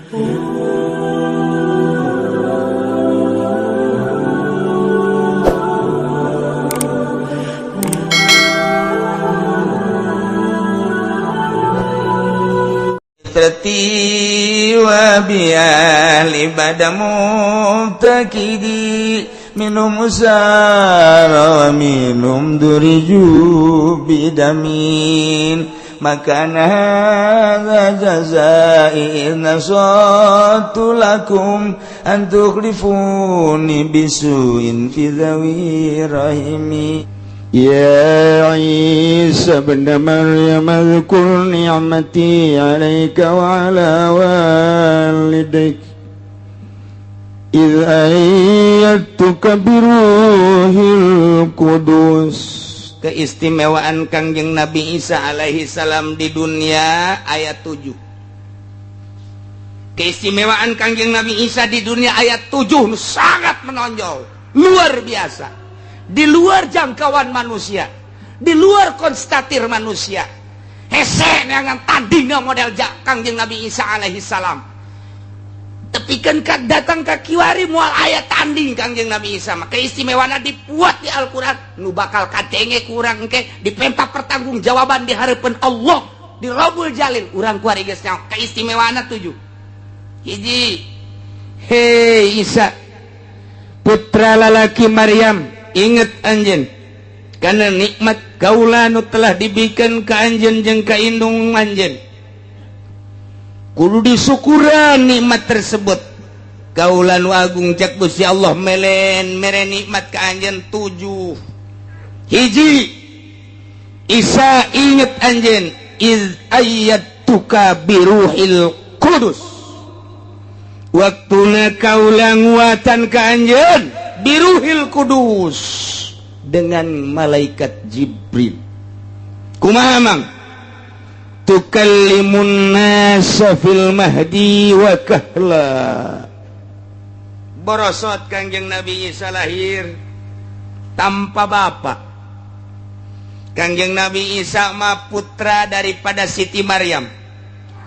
Wa bada mubtakidi minum usara wa minum duriju bidamin maka hadza jazai nasatu lakum an tukhlifuni bisuin fi dhawi rahimi. Ya Isa ibn Maryam اذكر نعمتي عليك وعلى والديك إذ أيدتك بروح القدس. Keistimewaan Kangjeng Nabi Isa alaihi salam di dunia ayat 7. Keistimewaan Kangjeng Nabi Isa di dunia ayat 7 sangat menonjol, luar biasa, di luar jangkauan manusia, di luar konstatir manusia. Hese neangan tandingna model Kangjeng Nabi Isa alaihi salam. Tepikeun ka datang ka kiwari moal aya tanding Kangjeng Nabi Isa mah. Keistimewaanna dipuat di Al-Qur'an, nu bakal kadenge ku urang engke dipenta pertanggungjawaban di hareupeun Allah di Rabbul Jalil. Urang kuari geus nyaho keistimewaanna 7. Hiji, hei Isa putra lalaki Maryam, inget anjeun karena nikmat kaula nu telah dibikeun ka anjeun jeung ka indung anjeun. Kudu disyukuran nikmat tersebut. Kaula nu agung cek Gusti Allah melen mere nikmat ka anjeun 7. Hiji, Isa inget anjeun iz ayyatuka biruhil qudus. Waktuna kaula nguatan ka anjeun biruhil kudus dengan malaikat Jibril. Kumaha mang? Tukallimun nasa fil mahdi wa kahla. Borosot Kangjeng Nabi Isa lahir tanpa bapak. Kangjeng Nabi Isa mah putra daripada Siti Maryam.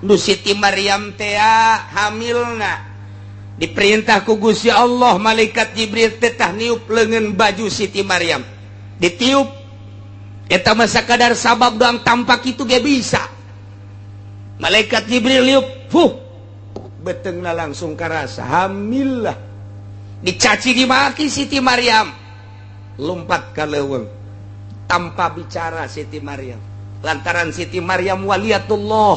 Nu Siti Maryam teh hamilna diperintah ku Gusti Allah malaikat Jibril tetah niup leungeun baju Siti Maryam. Ditiup eta mah sakadar sabab doang tampak itu ge bisa. Malaikat Jibril niup, fuh, beteungna langsung karasa hamil lah. Dicaci dimaki Siti Maryam, lompat ka leuweung tanpa bicara Siti Maryam. Lantaran Siti Maryam waliyatullah,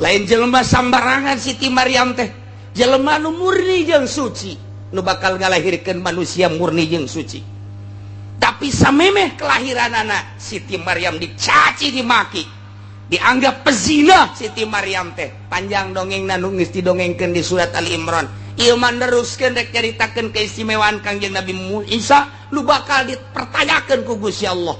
lain jelema sambarangan Siti Maryam teh. Jelema nu murni jeung suci, nu bakal ngalahirkeun manusia murni jeung suci. Tapi samemeh kelahiranana Siti Maryam dicaci dimaki, dianggap pezina Siti Maryam teh. Panjang dongengna nu geus didongengkeun di surat Ali Imran. Ieu mah neruskeun rek nyaritakeun keistimewaan Kangjeng Nabi Isa nu bakal dipertanyakeun ku Gusti Allah.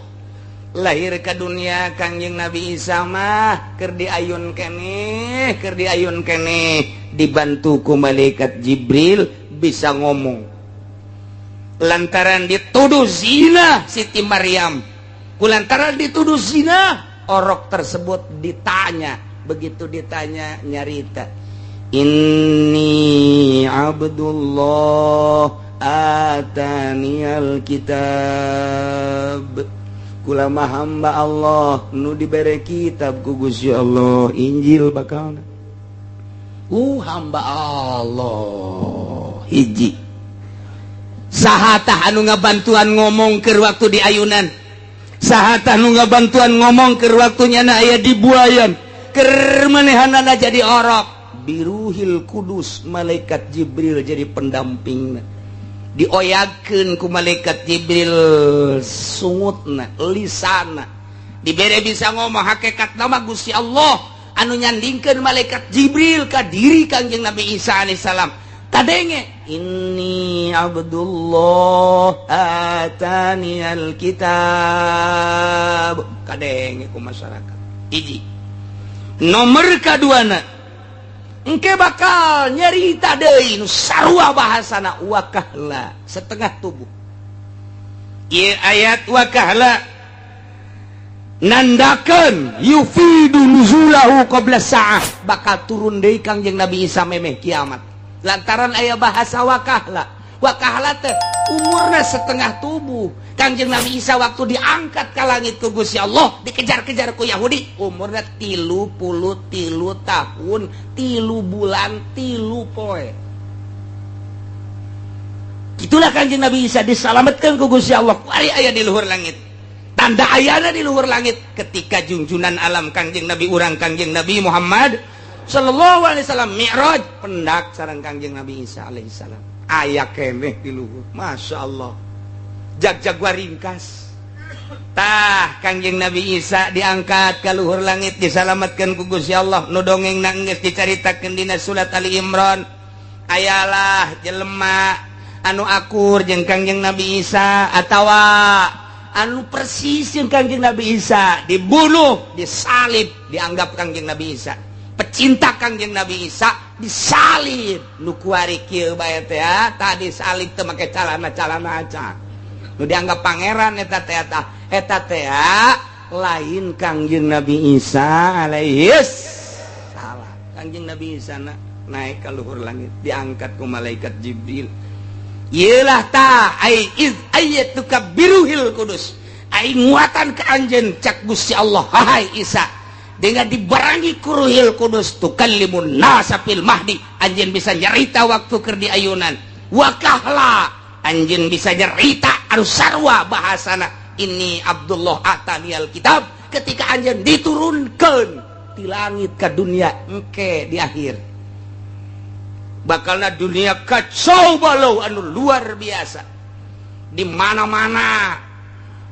Lahir ke dunia Kangjeng Nabi Isa mah keur diayun keneh, keur diayun keneh, dibantu ku malaikat Jibril bisa ngomong. Lantaran dituduh zina Siti Maryam, ku lantaran dituduh zina, orok tersebut ditanya. Begitu ditanya nyarita, inni abdullah ataniyal kitab. Kula mah hamba Allah nu dibere kitab ku Gusti Allah, Injil bakalna. Hamba Allah hiji. Saha tah anu ngabantuan ngomong keur waktu di ayunan? Saha tah nu ngabantuan ngomong keur waktu nyana aya di buayan? Keur manehanana jadi orok. Biruhil kudus malaikat Jibril jadi pendampingna. Dioyagkeun ku malaikat Jibril sungutna, lisana. Dibere bisa ngomong hakikat nama Gusti Allah anu nyandingkeun malaikat Jibril ka diri Kangjeng Nabi Isa alaihissalam. Tadenge inni abdullah atani alkitab. Kadenge ku masyarakat. Hiji. Nomor kaduana engke bakal nyerita deui nu sarua bahasana wakahla, setengah tubuh. Ieu ayat wakahla Nandakeun yufidu nuzulahu qabla sa'ah, bakal turun deui Kangjeng Nabi Isa memeh kiamat. Lantaran aya bahasa wakahla. Wakahla teh umurna setengah tubuh. Kangjeng Nabi Isa waktu diangkat ke langit ku Gusti Allah, dikejar-kejar ku Yahudi, umurna 33 tahun 3 bulan 3 poe. Itulah Kangjeng Nabi Isa diselamatkan ku Gusti Allah. Kuari aya di luhur langit. Tanda ayana di luhur langit ketika junjunan alam Kangjeng Nabi urang, Kangjeng Nabi Muhammad Sallallahu Alaihi Wasallam Mi'raj, pendak sareng Kangjeng Nabi Isa alaihi salam, aya keneh di luhur. Masya Allah, jag-jag ringkas. Tah, Kangjeng Nabi Isa diangkat ke luhur langit, diselamatkan ku Gusti Allah. Nu dongeng nangis dicaritakeun dina surat Ali Imran, ayalah jelema anu akur jeung Kangjeng Nabi Isa atawa anu persis jeung Kangjeng Nabi Isa dibunuh, disalib. Dianggap Kangjeng Nabi Isa pecinta Kangjeng Nabi Isa, disalib. Nu kuari kieu bae teh tadi salib teu make calana-calana acan. Nu dianggap pangeran eta teh, eta teh lain Kangjeng Nabi Isa alaihi salam. Kangjeng Nabi Isa na, naik ke luhur langit, diangkat ku malaikat Jibril. Yelah ta ai iz ayyatuka biruhil kudus, ai nguatan ke anjeun, cak Gusti Allah, "Hai Isa, dengan dibarengi ku Ruhil Kudus, tukallimun nasa fil mahdi, anjeun bisa nyarita waktu keur di ayunan. Wakahla, anjeun bisa nyarita anu sarwa bahasana, ini Abdullah atanial kitab, ketika anjeun diturunkan di langit ke dunia." Engke di akhir bakalna dunia kacau balau anu luar biasa, di mana-mana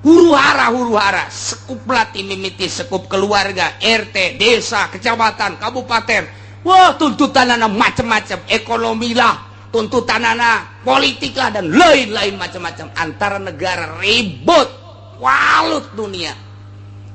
huru hara, huru hara. Sekup latih mimiti sekup keluarga, RT, desa, kecamatan, kabupaten. Wah, tuntutan anak macam-macam, ekonomi lah, tuntutan anak politik lah, dan lain-lain macam-macam. Antara negara ribut, walut dunia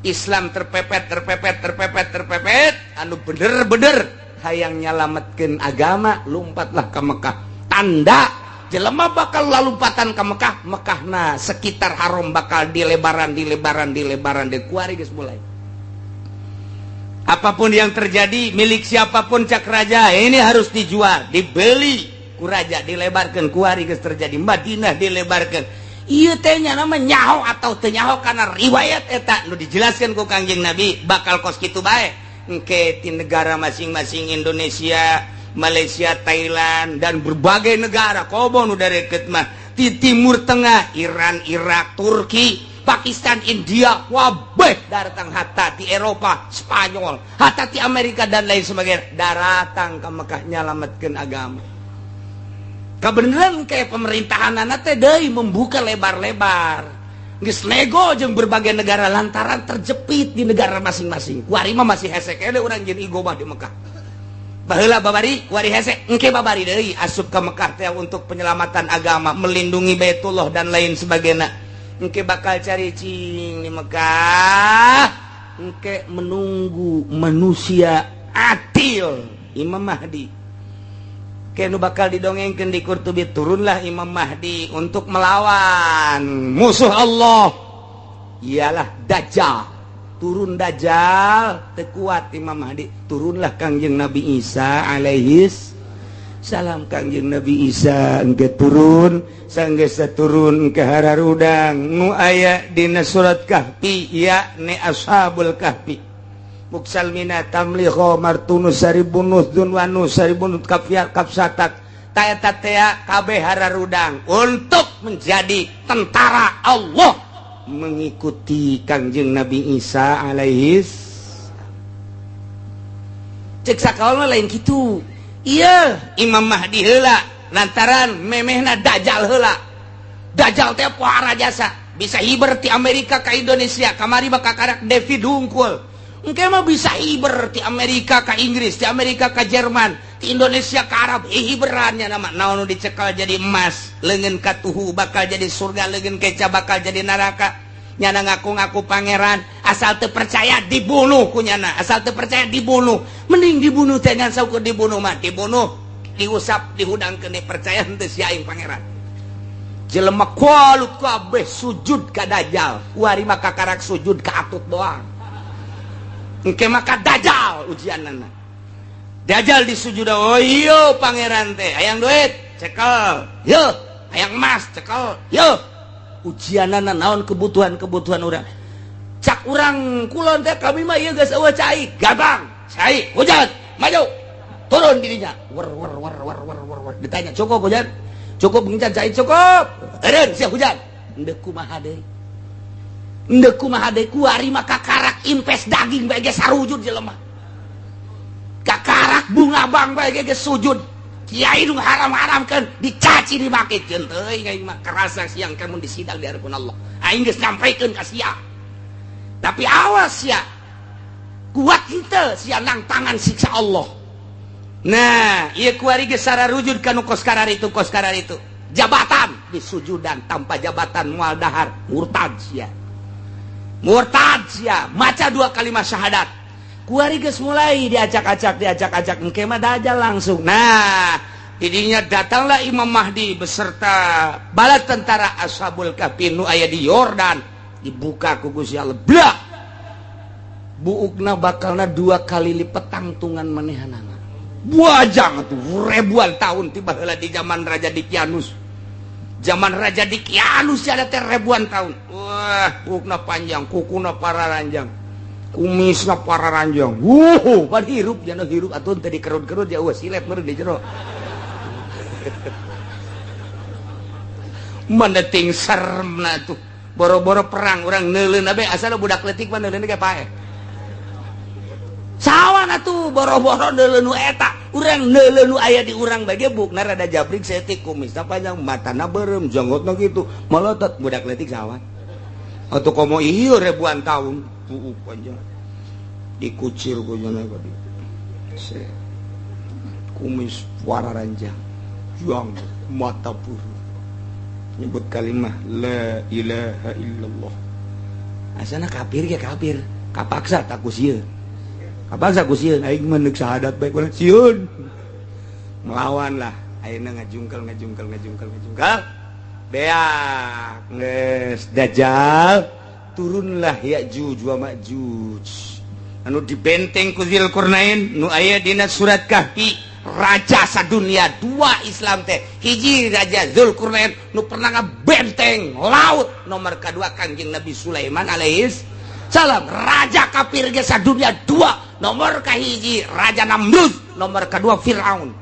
Islam terpepet, terpepet, terpepet, terpepet. Anu bener-bener hayang nyalametkeun agama lompatlah ke Mekah. Tanda jelema bakal lalumpatan ke Mekah, Mekah nah sekitar haram bakal dilebaran, dilebaran, dilebaran. Di kuari geus mulai. Apapun yang terjadi, milik siapapun, cak raja ini harus dijual, dibeli ku raja, dilebarkan. Kuari geus terjadi Madinah dilebarkan. Ieu teh nya nama nyaho atau teu nyaho, karena riwayat eta nu dijelaskan ku Kangjeng Nabi bakal kos kitu bae. Engke di negara masing-masing, Indonesia, Malaysia, Thailand, dan berbagai negara komo nu deket mah di Timur Tengah, Iran, Irak, Turki, Pakistan, India, wabeh datang, hatta di Eropa, Spanyol, hatta di Amerika dan lain sebagainya, daratang ke Mekah nyalametkeun agama. Kebenaran kayak pemerintahan anak teh deui membuka lebar-lebar, geus nego jeung berbagai negara lantaran terjepit di negara masing-masing. Kuari mah masih hese keneh urang jeung igo mah di Mekah. Baheula babari, kuari hese, engke babari deui asup ke Mekah teh untuk penyelamatan agama, melindungi Baitullah dan lain sebagainya. Engke bakal cari cing di Mekah, engke menunggu manusia adil, Imam Mahdi. Kenu bakal didongengkan di Qurtubi, turunlah Imam Mahdi untuk melawan musuh Allah, ialah Dajjal. Turun Dajjal, tekuat Imam Mahdi, turunlah Kangjeng Nabi Isa alaihis salam. Kangjeng Nabi Isa engke turun, sanggeus turun ke hararudang nu aya dina surat Kahfi, ya ne Ashabul Kahfi, Muksalmina, Tamliho, Martunus, Saribunus, Dunwanus, Saribunus, Kafia, Kapsatak, Taeta kabeh hararudang untuk menjadi tentara Allah mengikuti Kangjeng Nabi Isa alaihis. Cek sakaol lain gitu. Iya, Imam Mahdi heula lantaran memehna Dajjal heula. Dajjal teh pohara jasa, bisa hiber ti Amerika ke Indonesia. Kamari bakal karak David hungkul. Engke mah bisa hiber ti Amerika ke Inggris, di Amerika ke Jerman, di Indonesia ke Arab, hiberannya nama naon dicekal jadi emas, leungeun katuhu bakal jadi surga, leungeun keca bakal jadi neraka. Nyana ngaku-ngaku pangeran, asal teu percaya dibunuh ku nyana, asal teu percaya dibunuh. Mending dibunuh teh ngan saukur dibunuh mah, dibunuh, diusap, dihudangkeun, percaya henteu si aing pangeran. Jelema kualut kabeh sujud ka Dajjal. Kuari mah kakarak sujud ka atut doang. Engke mah ka Dajjal ujianana. Dajjal disujud, oh iya pangeran teh, hayang duit, cekel. Yo, hayang emas, cekel. Yo. Ujianana naon kebutuhan-kebutuhan urang. Cak urang kulon teh kami mah ieu geus eueuh cai, gampang. Cai, hujan, maju. Turun dirinya. Wer wer wer wer wer wer wer. Ditanya, cukup hujan? Cukup ngincan cai cukup. Eureun sia hujan. Endek kumaha deui? Endek kumaha deui? Kuari mah kakarak impes daging bae geus sarujud jelema. Kakarak bunga bang bae geus sujud. Kiai nu haram-haramkeun dicaci dimaki teuing aing mah kerasa siang kamu disidang di hadapan Allah. Aing geus nyampaikeun ka sia. Tapi awas sia. Kuat henteu sia nang tangan siksa Allah. Nah, ieu kuari geus sararujud ka nu kos kararitu kos kararitu. Jabatan disujudan tanpa jabatan moal dahar, murtad sia. Murtad sia, maca dua kalimat syahadat. Kuari geus mulai diacak-acak, diacak-acak, engke mah Dajjal langsung. Nah, didinya datanglah Imam Mahdi beserta bala tentara Ashabul Kahfi nu aya di Yordan, dibuka ku Gusti Allah. Blak. Buukna bakalna dua kali lipat tangtungan manehanana. Buajang tuh ribuan tahun tiba heula di zaman Raja Dikianus. Zaman Raja Dikianus ada teh ribuan tahun. Wah, buukna panjang, kukuna pararanjang. Kumisna pararanjang. Wuh, pan hirup jana hirup atuh teh dikerut-kerut ya eueuh silet meureun di jero. Mana ting seremna tuh. Boro-boro perang urang neuleun bae asal budak leutik mah neuleun ge paeh. Sawan atuh boro-boro neuleun nu eta, urang neuleun nu aya di urang bae ge bukna rada jabrik saeutik kumisna panjang, matana beureum, jenggotna kitu, molotot budak leutik sawan. Atuh komo ieu ribuan tahun, buuk panjang. Dikucir ku jana ka ditu. Kumis wararanjang, janggot, mata buru. Nyebut kalimah la ilaha illallah. Asana kafir ge kafir, kapaksa tak ku sieun. Kapaksa ku sieun aing mah neuk syahadat bae ku sieun. Melawan lah, ayeuna ngajungkel ngajungkel ngajungkel ngajungkel. Beak geus Dajjal turunlah Ya'juj wa Ma'juj. Anu dibenteng ku Dzulqarnain nu aya dina surat Kahfi, raja sadunia dua Islam teh. Hiji Raja Dzulqarnain nu pernah ngabenteng laut, nomor kedua Kanjeng Nabi Sulaiman alaihis salam, raja kafir ge sadunia dua, nomor kahiji Raja Namrud, nomor kedua Firaun.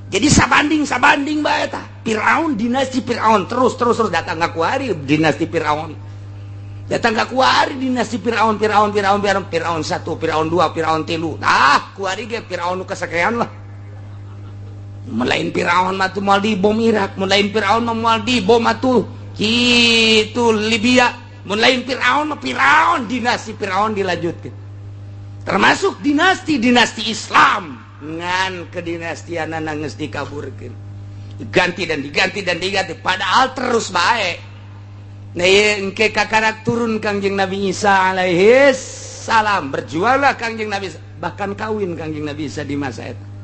Jadi sabanding-sabanding bae tah. Firaun dinasti Firaun terus terus terus datang ka kuari dinasti Firaun. Datang ka kuari dinasti Firaun Firaun Firaun Firaun Firaun 1, Firaun 2, Firaun 3. Ah, kuari ge Firaun nu kasakean lah. Melain Firaun mah tuh moal dibom Irak, melain Firaun mah moal dibom atuh kitu Libya, melain Firaun mah Firaun dinasti Firaun dilanjutkeun. Termasuk dinasti-dinasti Islam ngan kedinastianana geus dikaburkeun. Diganti dan diganti dan diganti padahal terus bae. Nah, ieu engke kakarak turun Kangjeng Nabi Isa alaihi salam, berjuanglah Kangjeng Nabi Isa, bahkan kawin Kangjeng Nabi Isa di masa eta.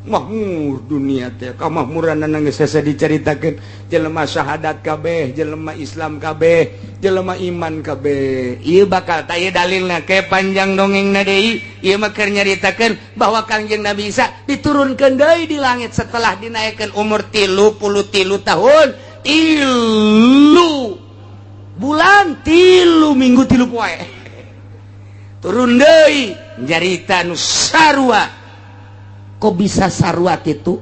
Mahmur dunia teh kamahmuranana geus hese dicaritakeun, jelema syahadat kabeh, jelema Islam kabeh, jelema iman kabeh. Ieu bakal tah ieu dalilna ke panjang dongengna deui, ieu mah keur nyaritakeun bahwa Kangjeng Nabi Isa diturunkeun deui di langit setelah dinaikkeun umur 33 tahun, 3 bulan, 3 minggu, 3 poe. Turun deui nyarita nu sarua. Kok bisa sarua kitu?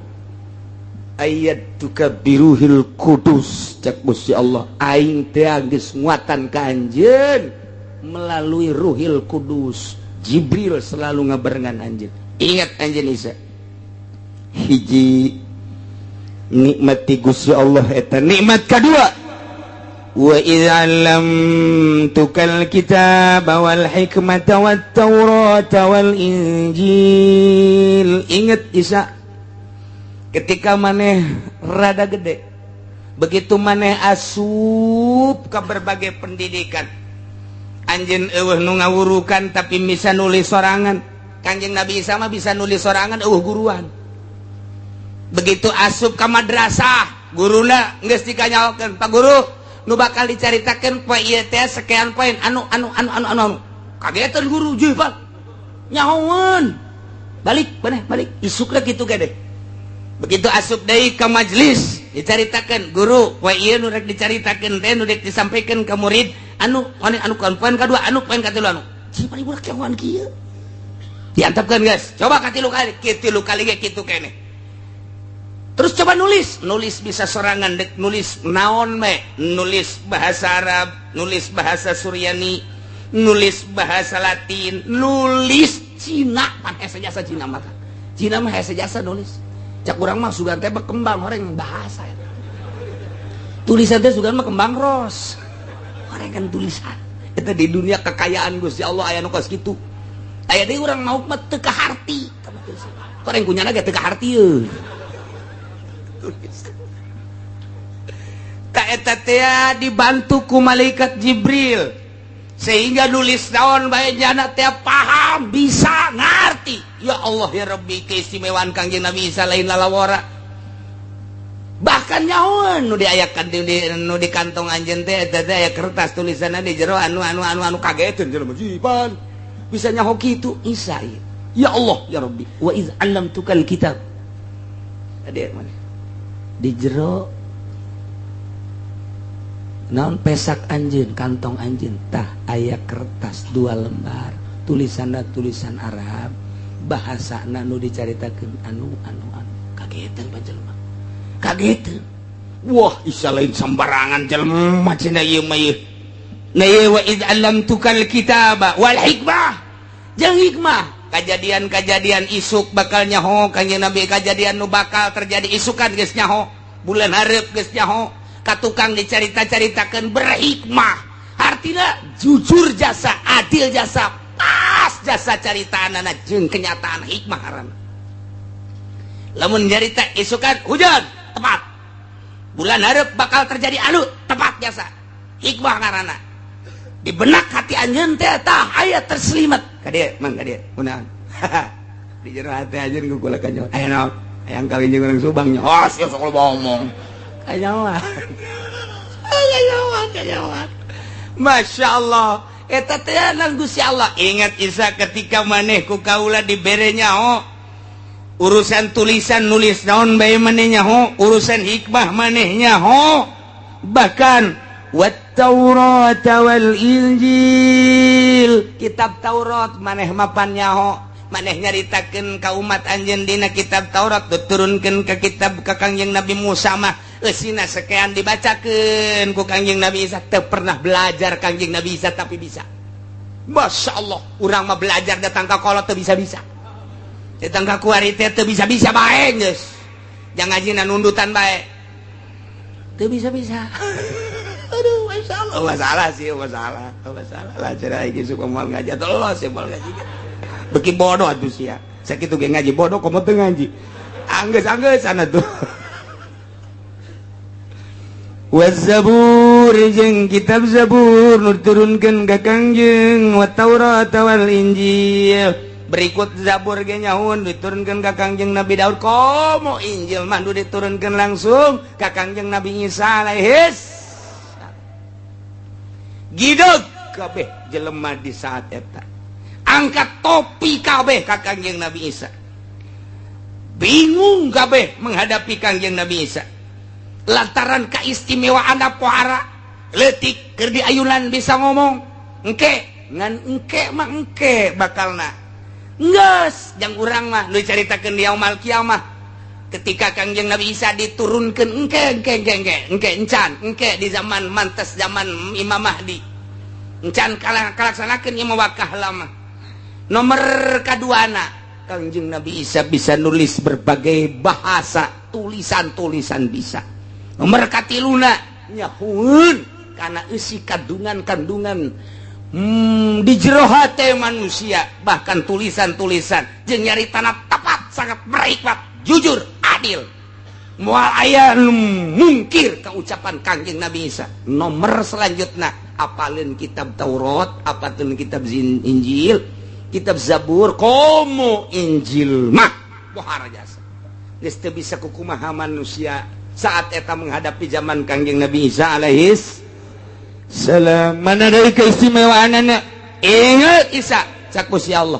Ayat tuka biruhil kudus cek Gusti Allah, aing teh geus nguatan ka anjeun melalui Ruhil Kudus. Jibril selalu ngabarengan anjeun. Ingat anjeun Isa. Hiji nikmat ti Gusti Allah eta nikmat kadua. Wa idza 'allamtukal kitaba wal hikmata wat taurata wal injil. Ingat Isa, ketika maneh rada gede, begitu maneh asup ke berbagai pendidikan, anjeun eueuh nu ngawurukan tapi bisa nulis sorangan. Kanjeng Nabi Isa mah bisa nulis sorangan eueuh guruan. Begitu asup ke madrasah, Guruna geus dikanyaokeun, "Pak Guru, nu bakal dicaritakeun poe ieu teh sekian poin anu anu anu anu anu anu." Kagetan guru, "Jeuh, Pak. Nyahoeun." Balik maneh, balik. Isukna kitu gede. Begitu asup deui ka majelis, dicaritakeun, "Guru, poe ieu nu rek dicaritakeun teh, nu rek disampaikan ka murid anu anu anu poin kadua, anu poin katilu anu." Cing paling budak nyahoan kieu. Diantepkeun geus. Coba katilu kali, katilu kali ge kitu keneh. Terus coba nulis, nulis bisa sorangan dek nulis naon me, nulis bahasa Arab, nulis bahasa Suryani, nulis bahasa Latin, nulis Cina, pan hese jasa Cina mah. Cina mah hese jasa nulis. Cak urang mah sugan teh berkembang horeng bahasa eta. Tulisan teh sugan mah kembang ros. Horeng kan tulisan. Eta di dunia kekayaan Gusti Allah aya nu kos kitu. Aya deui urang mauk mah teu kaharti. Horeng kunyana ge teu kaharti euy. Tak eta teh dibantu ku malaikat Jibril sehingga nulis naon bae jana teh paham, bisa ngarti. Ya Allah ya Rabbi, keistimewaan Kangjeng Nabi Isa lain lalawara. Bahkan nyahoan nu diayakan nu di kantong anjeun teh eta teh aya kertas tulisanna di jero anu anu anu anu. Kageteun jelema, jipan bisa nyaho kitu Isa ieu. Ya Allah ya Rabbi, wa iz allamtukal kitab. Tadi mana di jero naon pesak anjeun, kantong anjeun tah aya kertas 2 lembar, tulisanna tulisan Arab, bahasana nu dicaritakeun anu anu anu. Kagetan panjelma, kagetan. Wah, Isa lain sembarangan jelema cenah ieu mah ieu. Nah ieu wa id allamtukal kitaba wal hikmah, jeung hikmah. Kajadian-kajadian isuk bakal nyaho Kanjeng Nabi, kajadian nu bakal terjadi isukan geus nyaho, bulan hareup geus nyaho. Ka tukang dicarita-caritakeun berhikmah, artinya jujur jasa, adil jasa, pas jasa caritaanana jeung kenyataan, hikmah ngaranna. Lamun nyarita isukan hujan, tepat. Bulan hareup bakal terjadi anu, tepat jasa, hikmah ngaranna. Di benak hati anjeun teh tah aya terselimat ka dieu, mang, ka dieu kunaon di jero hati anjeun ku kula kanyaho aya naon, hayang kawin jeung urang Subang nya. Oh, sia sok loba omong. Kanyahoan, kanyahoan, kanyahoan. Masya Allah, eta teh nang Gusti Allah. Ingat Isa, ketika maneh ku kaula dibere nyaho urusan tulisan, nulis naon bae maneh nyaho, urusan hikmah maneh nyaho, bahkan wat Taurat wal Injil, kitab Taurat maneh mapan nyaho, maneh nyaritakeun ka umat anjeun dina kitab Taurat, diturunkeun ke kitab ka Kangjeng Nabi Musa mah eusina sekian, dibacakeun ku Kangjeng Nabi Isa. Teu pernah belajar Kangjeng Nabi Isa tapi bisa. Masya Allah, urang mah belajar datang ka kolot teu bisa-bisa, datang ka kuari teh teu bisa-bisa bae geus, jangan ngajina nundutan bae teu bisa-bisa. Aduh, masya Allah, masalah sih, masalah, masalah lah. Cara iki suka moal ngaji atau los ya moal ngaji beki bodoh atuh sia. Sakitu ge ngaji bodoh, komo teu ngaji anggeus anggeus sana tuh. Wazabur, jeung kitab Zabur nu diturunkeun ka Kangjeng, wa Taurat wal Injil. Berikut Zabur ge nyahoan diturunkeun ka Kangjeng Nabi Daud, komo Injil mah nu diturunkeun langsung ka Kangjeng Nabi Isa alaihis. Gideg kabeh jelema di saat eta, angkat topi kabeh ka Kangjeng Nabi Isa, bingung kabeh menghadapi Kangjeng Nabi Isa lantaran keistimewaan pohara leutik keur diayunan bisa ngomong. Engke ngan engke mah engke bakalna geus jang urang mah nu dicaritakeun di yaumul kiamah ketika Kangjeng Nabi Isa diturunkeun. Engke engke engke engke engke encan, engke di zaman mantes zaman Imam Mahdi encan kalaksanakeun ieu mah wakah lama. Nomor kaduana, Kangjeng Nabi Isa bisa nulis berbagai bahasa, tulisan-tulisan bisa. Nomor katiluna, nyahueun karena isi kandungan-kandungan di jero hate manusia, bahkan tulisan-tulisan jeung nyaritana tepat, sangat berhikmat, jujur, adil, moal aya nu mungkir keucapan Kangjeng Nabi Isa. Nomor selanjutnya, apalin kitab Taurat, apalin kitab Injil, kitab Zabur, komo Injil mah pohara jasa geus teu bisa kukumaha manusia. Saat eta menghadapi zaman Kangjeng Nabi Isa alaihis salam. Mana dari keistimewaanana? Ingat Isa cak Gusti Allah.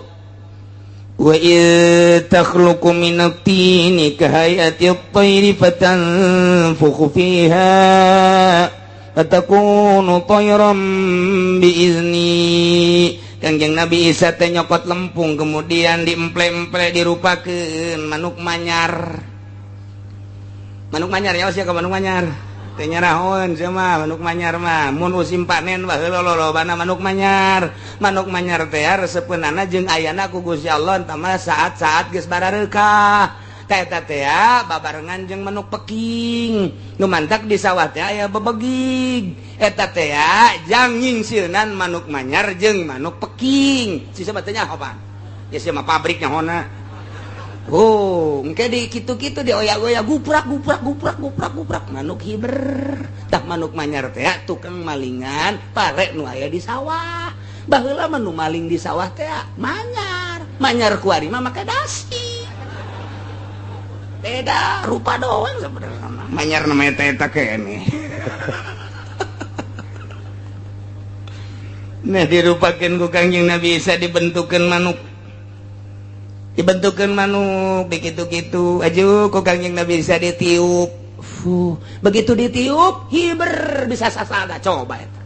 Wa id takhluqu minat tini kahayati at-tayri fatanfukhu fiha fatakunu tayran biizni. Kangjeng Nabi Isa teh nyokot lempung kemudian diemple-emple dirupakeun manuk manyar. Manuk manyar ya sia ka manuk manyar. Teh nyarahon sia mah manuk manyar mah mun musim panen baheula lolobana manuk manyar. Manuk manyar teh resepeunana jeung ayana ku Gusti Allah tama saat-saat geus barareukah. Eta teh babarengan jeung manuk peking. Nu mantak di sawah teh aya bebegig. Eta teh jang nyingsieunan manuk manyar jeung manuk peking. Sisa mah teh nyaho pan. Ya sia mah pabrik nyahona. Oh, engke di kitu-kitu dioyak-oyak guprak guprak guprak guprak guprak manuk hiber. Tah manuk manyar teh tukang malingan pare nu aya di sawah. Baheula mah nu maling di sawah teh manyar. Manyar kuari mah make dasi. Beda rupa doang sebenarnya. Manyar namanya teh eta keneh. Nah dirupakeun ku Kangjeng Nabi Isa dibentukeun manuk. Dibentukeun manuk dikitu-kitu aju ku Kangjeng Nabi Isa ditiup. Fuh, begitu ditiup hiber bisa sasada coba eta.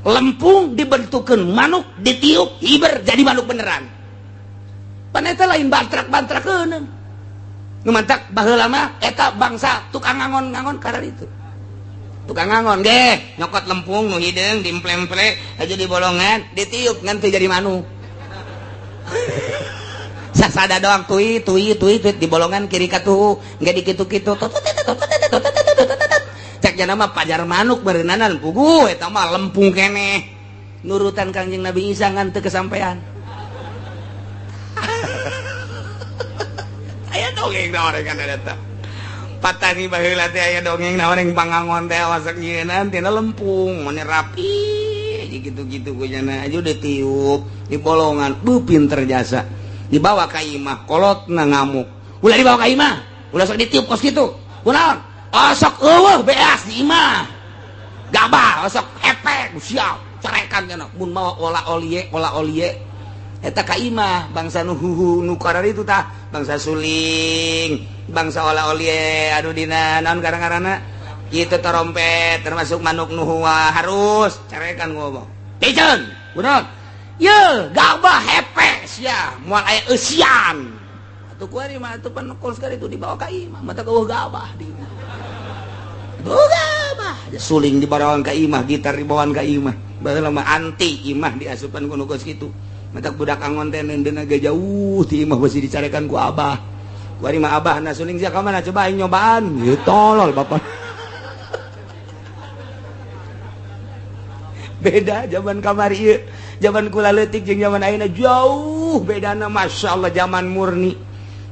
Lempung dibentukeun manuk ditiup hiber jadi manuk beneran. Pan eta lain bantrak-bantrakeun. Nu mantak baheula mah eta bangsa tukang ngangon-ngangon karena itu. Tukang ngangon ge nyokot lempung nu hideung diemple-emple aja di bolongan ditiup ngan teu jadi manuk. Sasada doang tui tui tui tui di bolongan kiri katuhu engke dikitu-kitu cek jana mah pajar manuk beureunanan puguh eta mah lempung keneh. Nurutan Kangjeng Nabi Isa ngan teu kesampean. Aya dongeng naon kan eta. Patani baheula teh aya dongeng naon yang pangangon teh masak nyieunaan tina lempung mane rapi gitu-gitu ku nya aja ditiup di bolongan bu pinter jasa. Dibawa ka imah kolotna ngamuk. Ulah dibawa ka imah, ulah sok ditiup kos kitu. Kunaon? Osok eueuh beas di imah. Gabah osok hepek siap carekan nya mun mawa ola olie ola olie. Eta ka imah bangsa nu huhu nu kararitu tah bangsa suling bangsa ola olie anu dina naon karang-karana kitu trompet termasuk manuk nu huwa harus carekan ngomong piceun kunaon ye gabah hepe sia moal aya eusian atuh kuari mah atuh pan kos kali itu dibawa ka imah mata eueuh gabah di imah gabah suling dibawaan ka imah gitar dibawaan ka imah baheula mah anti imah diasupan ku nu kos kitu. Matak budak angon teh neundeun ge jauh ti imah beusi dicarekan ku abah. Kuari mah abah na suling sia ka mana coba aing nyobaan. Ieu tolol bapak. Beda zaman kamari ieu. Zaman kula leutik jeung zaman ayeuna jauh bedana masyaallah zaman murni.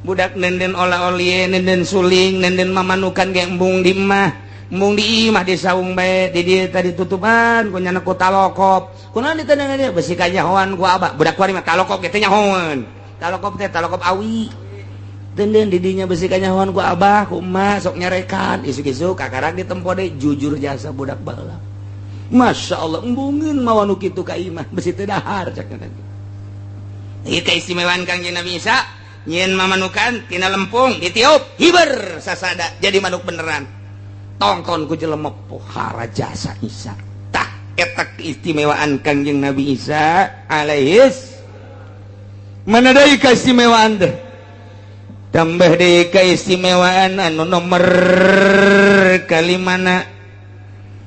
Budak neundeun ola-olie, neundeun suling, neundeun mamanukan ge embung di imah. Embung di imah di saung bae di dieu tadi tutupan ku nyana ku talokop. Kunaon ditendengan dia besi kanyahoan ku abah. Budak kuari mah talokop ge teh nyahoan. Talokop teh talokop awi. Denden di dinya besi kanyahoan ku abah, ku emak sok nyarekan. Isuk-isuk kakarak ditempo deui jujur jasa budak baheula. Masya Allah embungeun mawa nu kitu ka imah besi teu dahar cak teh. Ieu keistimewaan Kangjeng Nabi Isa nyieun mamanukan tina lempung ditiup hiber sasada jadi manuk beneran. Tongton ku jelema pohara jasa Isa. Tah eta keistimewaan Kangjeng Nabi Isa alaihis. Mana deui keistimewaan teh? Tambah deui keistimewaan anu nomor kalimana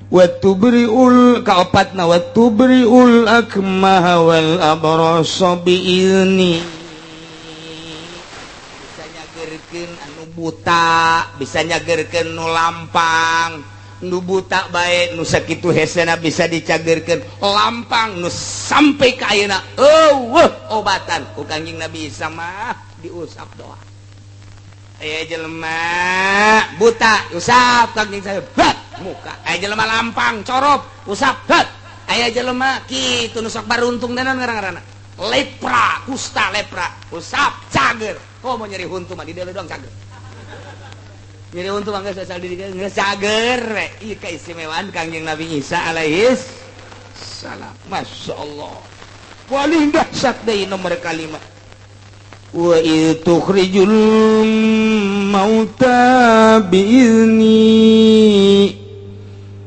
wa tubriul kaopatna wa tubriul akmaha wal abrasa biizni. Bisa nyagerkeun anu buta, bisa nyagerkeun nu lampang, nu buta bae nu sakitu hesena bisa dicagerkeun, lampang nu sampai ka ayeuna eueuh obatan ku Kangjeng Nabi Isa mah diusap doa. Aya jelema buta usap Kangjeng saya muka, aya jelema lampang corop usap het, aya jelema kitu nu sok baruntung denan ngaran-ngaranna lepra kusta lepra usap cager. Komo nyeri huntu mah di dieu doang cager. Jadi untuk bangga sosial diri geus cager we. Ieu keistimewaan Kangjeng Nabi Isa alaihis salam. Masya Allah. Paling dahsyat deui nomor kalima. Wa tukhrijul mauta biizni.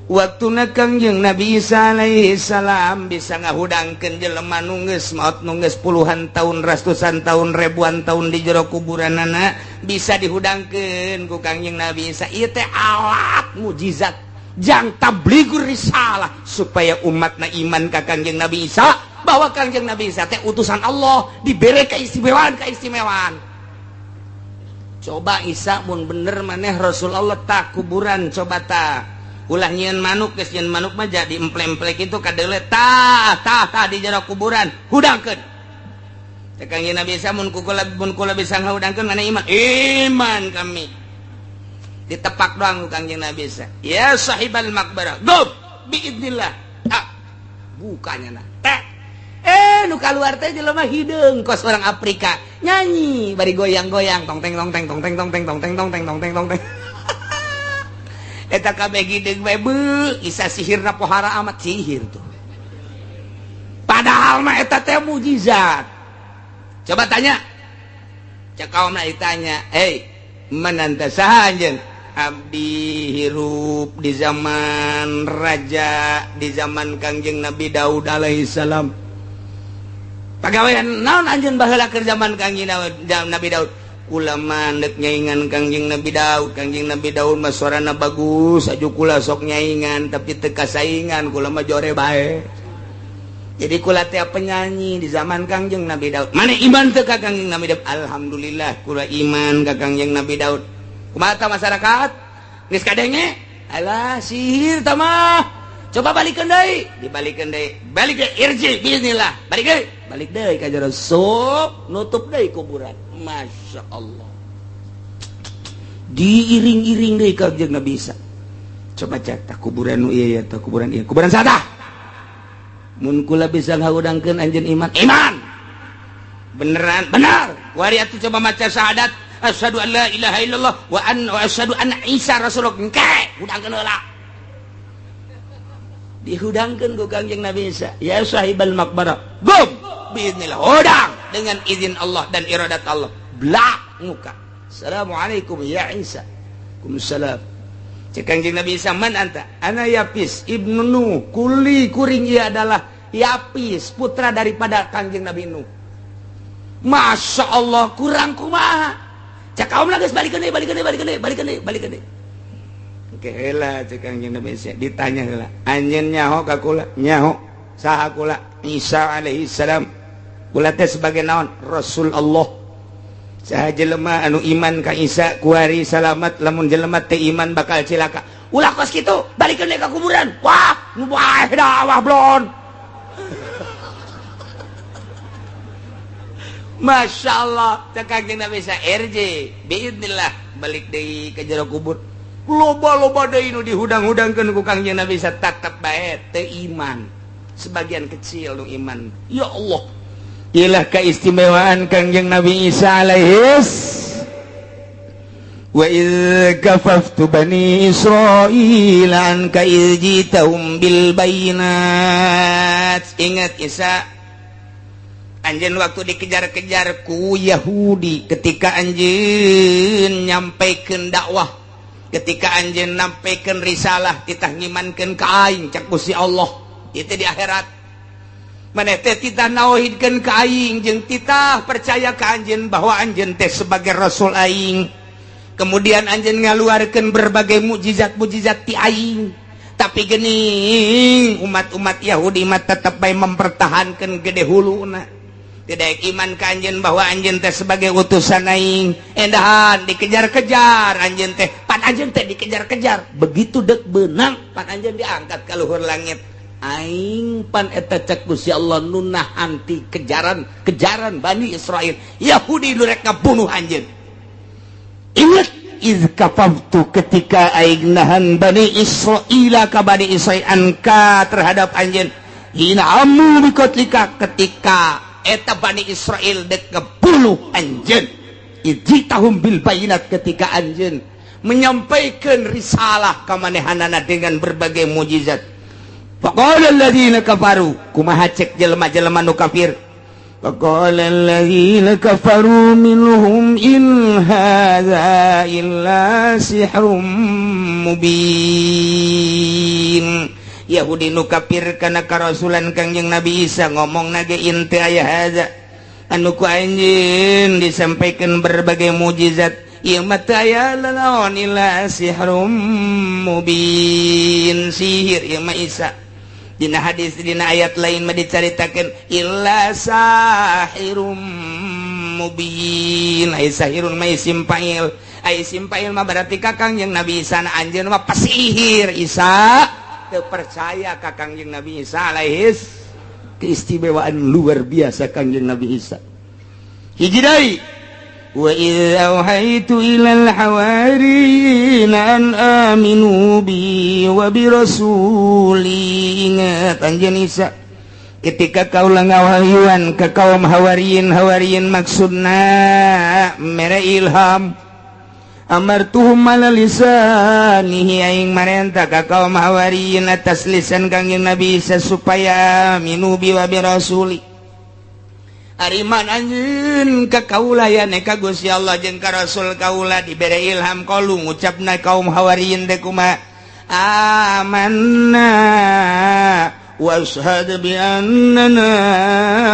Waktuna Kangjeng Nabi Isa alaihi salam bisa ngahudangkeun jelema nu geus maot nu geus puluhan tahun, ratusan tahun, ribuan tahun di jero kuburanana bisa dihudangkeun ku Kangjeng Nabi Isa. Ieu teh alat mujizat jang tabligur risalah supaya umatna iman ka Kangjeng Nabi Isa bahwa Kangjeng Nabi Isa teh utusan Allah, dibere keistimewaan-keistimewaan. Coba Isa mun bener maneh Rasul Allah tak kuburan coba tak ulah nyieun manuk, geus nyieun manuk mah jadi emple-emple kitu kadeule tah tah tah di jero kuburan hudangkeun. Teh Kangjeng Nabi Isa mun kula mun kula bisa ngahudangkeun mana iman? Iman kami. Ditepak doang ku Kangjeng Nabi Isa. Ya sahibal maqbarah, gum biidznillah. Ah, bukanya nah. Teh. Nu kaluar teh jelema hideung kos orang Afrika. Nyanyi bari goyang-goyang tong teng tong teng tong teng tong teng tong teng tong teng tong teng tong teng. Eta kabeh hideung bae beuh, Isa sihirna pohara amat sihir tuh. Padahal mah eta teh mujizat. Coba tanya. Cek kaumna ditanya, "Hei, mananta saha anjeun?" Abdi hirup di zaman raja, di zaman Kangjeng Nabi Daud alaihi salam. Pagawean naon anjeun baheula keur zaman Kangjeng Nabi Daud? Kula mandek nyaingan Kangjeng Nabi Daud. Kangjeng Nabi Daud mah suarana bagus, aju kula sok nyaingan tapi teu kasaingan, kula mah jore bae. Jadi kula teh penyanyi di zaman Kangjeng Nabi Daud. Mana iman teu ka Kangjeng Nabi Daud? Alhamdulillah kula iman ka Kangjeng Nabi Daud. Kumaha tah masyarakat? Geus kadenge? Alah sihir tah mah. Coba balikeun deui, dibalikeun deui. Balik deui, irji bismillah. Balik deui, balik deui ka jero sup, nutup deui kuburan. Masya Allah. Diiring-iring deui ka Kangjeng Nabi Isa. Coba cek tah kuburan nu ieu ya, tah kuburan ieu. Kuburan saha? Mun kula bisa ngahudangkeun anjeun iman. Iman. Beneran, benar. Wari atuh coba maca syahadat. Asyhadu an la ilaha illallah wa an wa asyhadu anna Isa rasulullah. Engke, hudangkeun heula. Dihudangkeun ku Kangjeng Nabi Isa. Ya sahibal maqbarah. Gum biiznillah. Hudang dengan izin Allah dan iradat Allah. Blak muka. Assalamualaikum ya Isa. Waalaikumsalam. Cek Kangjeng Nabi Isa, man anta? Ana Yapis ibnu Nuh. Kuli kuring ia adalah Yapis, putra daripada Kangjeng Nabi Nuh. Masya Allah, kurang kumaha. Cek kaum geus balikeun deui, balikeun deui, balikeun deui, balikeun deui, balikeun deui. Oke heula cek Kangjeng Nabi Isa, ditanya heula. Anjeun nyaho ka kula? Nyaho. Saha kula? Isa alaihi salam. Kula teh sebagai naon? Rasul Allah. Saha jelema anu iman ka Isa kuari salamat, lamun jelema teu iman bakal cilaka. Ulah kos kitu, balikeun deui ka kuburan. Wah, nu bae dah wah blon. Masya Allah, cek Kangjeng Nabi Isa RJ biidznillah balik deui ka jero kubur. Loba-loba deui nu dihudang-hudangkeun ku Kangjeng Nabi Isa tetep bae teu iman. Sebagian kecil nu iman. Ya Allah. Ilah keistimewaan Kangjeng Nabi Isa alaihis. Wa idz kafaftu bani Israil anka idz jitahum bil bayinat. Ingat Isa, anjeun waktu dikejar-kejar ku Yahudi ketika anjeun nyampaikeun dakwah, ketika anjeun nyampaikeun risalah, titah ngimankeun ka aing cak Gusti Allah, itu di akhirat. Maneh teh titah nauhidkeun ka aing jeung titah percaya ka anjeun bahwa anjeun teh sebagai rasul aing. Kemudian anjeun ngaluarkeun berbagai mukjizat-mukjizat ti aing. Tapi geuning umat-umat Yahudi mah tetep bae mempertahankeun gede huluna. Tidak iman ka anjeun bahwa anjeun teh sebagai utusan aing. Endahan dikejar-kejar anjeun teh, pan anjeun teh dikejar-kejar. Begitu dek beunang pan anjeun diangkat ka luhur langit. Aing pan eta cek Gusti Allah nu nahan ti kejaran-kejaran Bani Israil. Yahudi nu rek ngabunuh anjeun. Ingat iz kafaftu ketika aing nahan Bani Israila ka Bani Israil anka terhadap anjeun. Hina amu bikotlika ketika eta Bani Israil dek ngebunuh anjeun. Ijitahum bil bayinat ketika anjeun Menyampaikan risalah ka manehanana dengan berbagai mujizat. Faqala alladzina kafaru, kumaha cek jelema-jelema nu kafir? Faqala alladzina kafaru minhum in hadza illa sihrum mubin. Yahudi nu kafir kana karasulan Kangjeng Nabi Isa ngomong nage in teu aya hadza anu ku anjeun disampaikan berbagai mujizat, ieu mah teu aya lalaon illa sihrum mubin, sihir ieu mah Isa. Dina hadis, dina ayat lain mah dicaritakeun illa sahirum mubin. Ai sahirun mah isim fa'il, ai isim fa'il mah berarti ka Kangjeng Nabi Isa na anjeun mah pasihir. Isa teu percaya ka Kangjeng Nabi Isa alaihis. Keistimewaan luar biasa Kangjeng Nabi Isa. Hiji deui, wa idz auhaitu ilal hawariyin an aminu bi wa bi rasuli. Ingat anjeun Isa ketika kaula ngawahyuan ka kaum hawariyin, hawariyin maksudna mere ilham, amartuhum ala lisanihi, aing marenta ka kaum hawariyin atas lisan Kangjeng Nabi Isa supaya aminu bi wa bi rasuli. Ariman anjeun ka kaula ya ka Gusti Allah jeung ka Rasul kaula dibere ilham qalu ngucapna kaum hawariyin teh kumaha? Amanna washhad bi annana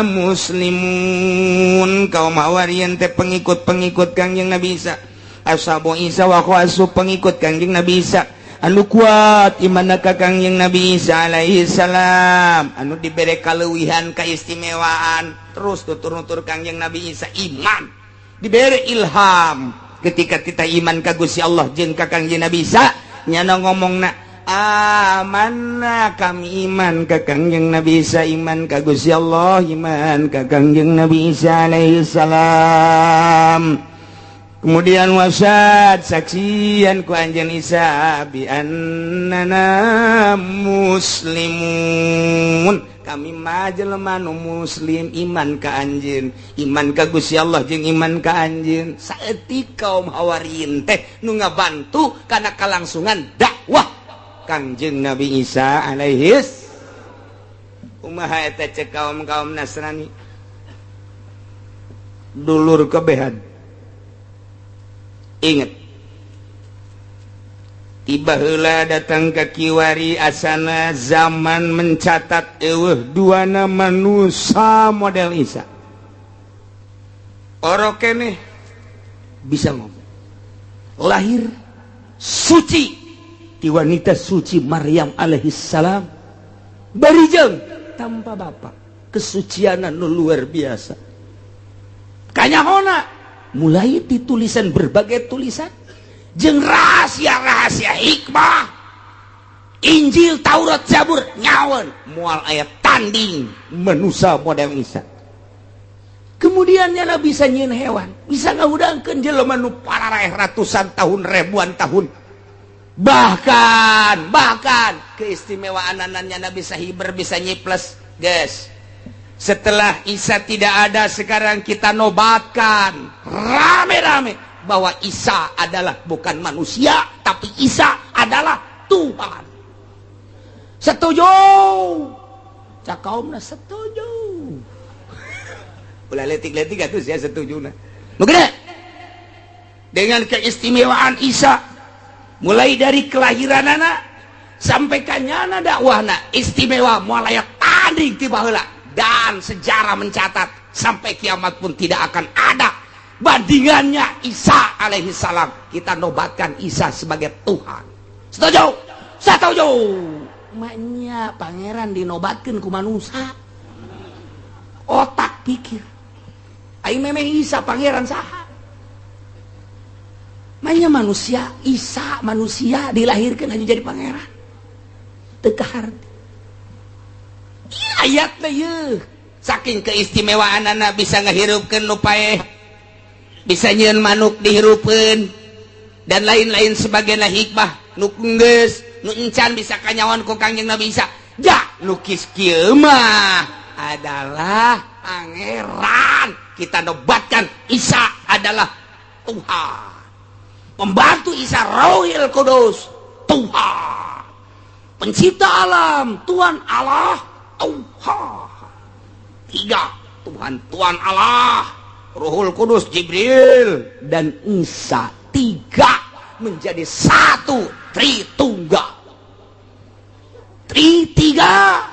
muslimun. Kaum hawariyin teh pengikut-pengikut Kangjeng Nabi Isa, ashabu Isa wa khawasu, pengikut Kangjeng Nabi Isa anu kuat imanna ka Kangjeng Nabi Isa alaihi salam, anu dibere kaleuwihan keistimewaan terus tutur-nutur Kangjeng Nabi Isa iman dibere ilham. Ketika kita iman ka Gusti Allah jeung ka Kangjeng Nabi Isa, nyana ngomongna amanna, kami iman ka Kangjeng Nabi Isa, iman ka Gusti Allah, iman ka Kangjeng Nabi Isa alaihi salam. Kemudian wasad saksian ku anjeun Isa bi annana muslimun, kami mah jelema nu muslim iman ka anjeun, iman ka Gusti Allah jeung iman ka anjeun. Saeutik kaum hawariyin teh nu ngabantu kana kalangsungan dakwah Kangjeng Nabi Isa alaihis. Kumaha eta cek kaum-kaum Nasrani dulur kebehan? Ingat, tiba heula datang ke kiwari asana zaman mencatat eueuh dua nama manusia model Isa. Orok keneh bisa ngomong, lahir suci di wanita suci Maryam alaihi salam, barijeng tanpa bapak, kesucian anu luar biasa. Kanyahona mulai ditulisan berbagai tulisan jeung rahasia-rahasia hikmah Injil, Taurat, Zabur nyawan moal aya tanding manusia model Isa. Kemudian nyana bisa nyieun hewan, bisa ngahudangkeun jelema nu pararaeh ratusan tahun, ribuan tahun. Bahkan bahkan keistimewaan nyana bisa hiber, bisa nyiples, guys. Setelah Isa tidak ada, sekarang kita nobatkan rame-rame bahwa Isa adalah bukan manusia, tapi Isa adalah Tuhan. Setuju? Cak kaumna setuju. Ulah letik-letik atuh sia setuju na. Nu gede. Dengan keistimewaan Isa mulai dari kelahiranana sampai kanyana dakwahna istimewa moal aya tanding ti baheula, dan sejarah mencatat sampai kiamat pun tidak akan ada bandingannya Isa alaihi salam. Kita nobatkan Isa sebagai Tuhan. Setuju? Setuju. Maknya pangeran dinobatkan ku manusia. Otak pikir. Aing memang Isa pangeran saha? Maknya manusia, Isa manusia dilahirkan hanya jadi pangeran. Teu kaharti. Ayat ye saking keistimewaan anak bisa ngehirupkeun nu paeh, bisa nyieun manuk dihirupkeun dan lain-lain sebagainya hikmah nu geus nu encan bisa kanyawan ku Kangjeng Nabi Isa. Ja lukis kieu mah adalah pangeran. Kita nobatkan Isa adalah Tuhan. Pembantu Isa Rohil Kudus, Tuhan. Pencipta alam, Tuhan Allah, Tuhan. Tiga, Tuhan, Tuhan Allah, Ruhul Kudus, Jibril, dan Isa. Tiga menjadi satu, Tritunggal. Tri tiga,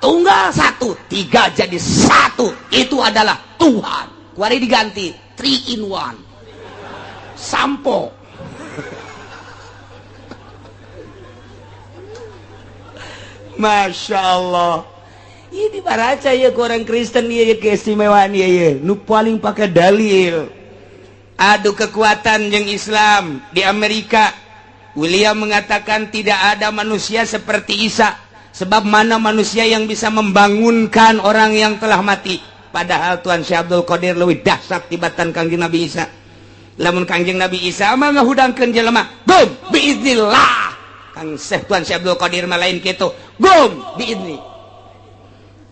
tunggal satu, tiga jadi satu. Itu adalah Tuhan. Kuari diganti 3 in 1. Sampo. Masya Allah. Ini baraca ya ke orang Kristen ya keistimewaan ya ya. Nu paling pakai dalil. Adu kekuatan yang Islam di Amerika. William mengatakan tidak ada manusia seperti Isa. Sebab mana manusia yang bisa membangunkan orang yang telah mati. Padahal Tuhan Syekh Abdul Qadir leuwih dahsyat tibatan Kangjeng Nabi Isa. Lamun Kangjeng Nabi Isa mah ngahudangkeun jelema, gum biiznillah. Kang Syekh Tuhan Syekh Abdul Qadir mah lain kitu, gum biizni.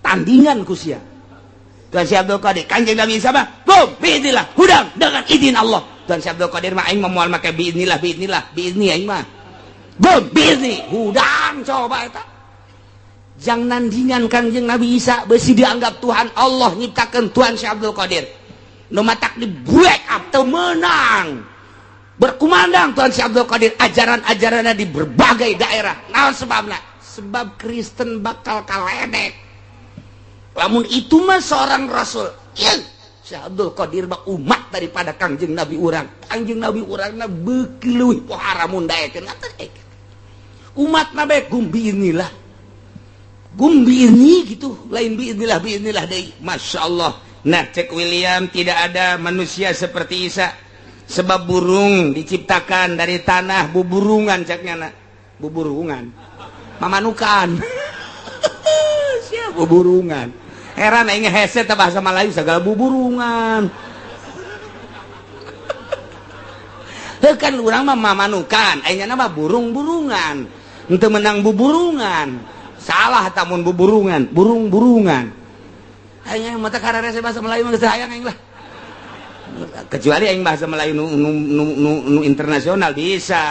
Tandingan ku sia. Tuhan Syekh Abdul Qadir, Kangjeng Nabi Isa mah gum biiznillah, hudang dengan izin Allah. Tuhan Syekh Abdul Qadir mah aing mah moal make biiznillah, biiznillah, biizni aing mah. Gum biizni, hudang coba eta. Jang nandingan Kangjeng Nabi Isa besi dianggap Tuhan Allah nyiptakeun Tuhan Syekh Abdul Qadir. Nu matak di break up teu meunang. Berkumandang Tuhan Syekh Abdul Qadir ajaran-ajaranna di berbagai daerah. Naon sebabna? Sebab Kristen bakal kaledek. Lamun itu mah seorang rasul. Ieu Syekh Abdul Qadir mah umat daripada Kangjeng Nabi urang. Kangjeng Nabi urangna beuki leuwih pohara mun daekeun atuh. Umat nabe gumbi inilah. Gum biizni gitu, lain biiznillah biiznillah deui. Masya Allah. Nah, cek William tidak ada manusia seperti Isa. Sebab burung diciptakan dari tanah, buburungan ceknya nak. Buburungan. Mamanukan. Siap buburungan. Heran aing hese teh bahasa Melayu segala buburungan. Heuh kan urang mah mamanukan, aing mah burung-burungan. Henteu menang buburungan. Salah tamun buburungan, burung-burungan. Aing mata kararese bahasa Melayu mah geus hayang aing lah. Kecuali aing bahasa Melayu nu internasional bisa.